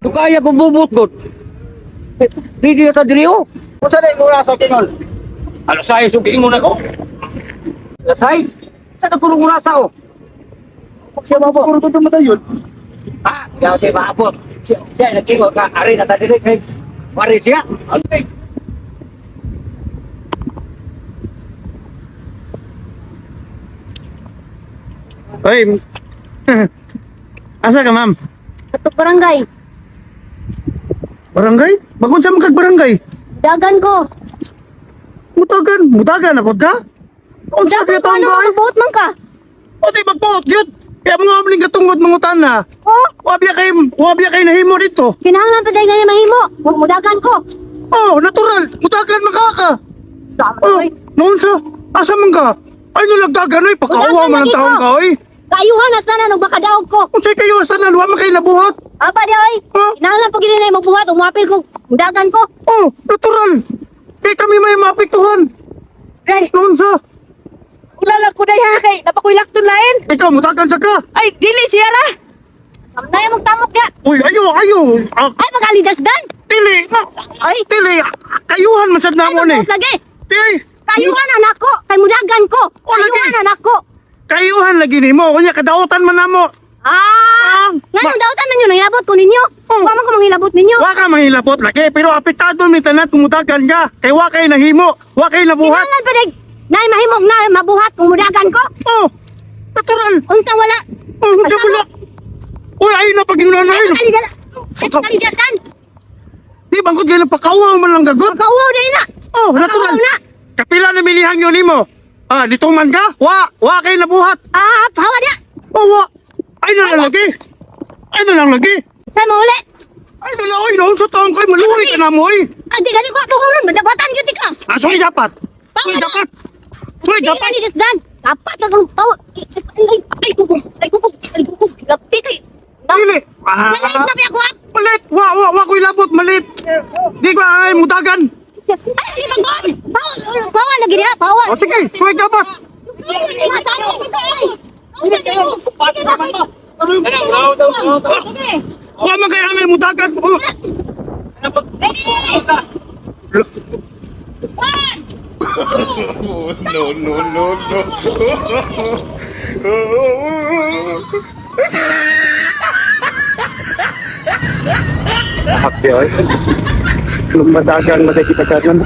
Kaya ko bubot god. Dili na ta diri oh. Unsa day oras sa tingol? Alas 6 yung giingon ako. Alas 6? Sa kagulong orasa oh. Siya mo po. Puro to matayon. Ah, yaw di maabot. Siya siya nagkingon ka ari na ta diri kay Mari siya. Ay, Oy. Asa ka, ma'am? Ato barangay. Barangay? Bakon sa mga barangay? Dagan ko. Mutagan, mutagan na pod ka? Unsa Dagan kay ko taong ano ka? ka buot man ka. O di magpuot gyud. Kaya mga amling katungod mangutan na. Oh, Wa biya kay nahimo dito. kinahanglan pa dahil gani mahimo. Huwag mo dagan ko. Oh, natural. Mutagan man ka ka. Sama Oh, oy. noon sa asa man ka? Ay nalagdagan oy, pakauwa Mutagan man ang lagi taong ko. ka oy. Kaayuhan as tanan og makadaog ko. Unsay kayo sa tanan wa man kay nabuhat? Apa di oy. Oh. Kinahanglan pa gini na magbuhat ug moapil ko. Mudagan ko. Oh, natural. Kay kami may maapektuhan. Day, Noon sa wala lang ko day ha kay napakoy lakton lain. ikaw mutagan sa ka. Ay, dili siya ra. Samnay mong samok ya. Uy, ayo, ayo. Ah, Ay magalidas dan. dili, ma, Ay, dili. Kayuhan man sad ay namo ni. magbuot lagi. Di ay. Kayuhan anak ko, kay mudagan ko. Oh, lagi. Kayuhan anak ko. Kayuhan lagi nimo, kunya kadautan man namo. Ah, Ah, nganong dautan man yun, nangilabot ko ninyo. Oh. Wa man ko manghilabot ninyo. Wa ka manghilabot lagi, pero apektado mi tanan kung mutagan ka. Kay wa kay nahimo, wa kay nabuhat. Kinahanglan pa day nay mahimong na mabuhat kung mudagan ko. Oh, natural. Unsa wala? Oh, unsa wala? Uy, ayo na pag-ingnan na Ay, ayun. magalidas. Ay, magalidasan. Di bangkod kayo napakauwaw man lang gagot. Makauwaw na na. Oh, natural. Makauwaw na. Kapila na milihang yun nimo. Ah, dito man ka? Wa, wa kay nabuhat. Ah, hawa dia. Oh, wa. Ay na lang lagi. Ay na lang lagi. Sa mo uli. Ay na lang, oy, naon sa taong koy, maluwi ka na mo, oy. Ah, di gani ko atuhuron, madabatan gyud ka. Ah, sorry dapat. Pawa Sorry na. dapat. Sorry Di dapat. gani dan. Dapat ka kang tawo. Ay, ay kukog, ay kukog, ay kukog. Lapti kay. Dili. Ah, Malit na biya ko. ah. malit. Wa, wa, wa ko'y labot, malit. Di ba ay mutagan? Ay, ay, banggon. Pawa, pawa lagi dia, pawa. O sige, sorry dapat. Masamo ko kay. Sige, bakit? Kanang raw daw. Sige. Wa man kay amay mutagan. Oh. Kanang pag Ready, ready. No, no, no, no. Happy oy. Lumadagan matay kita kanon.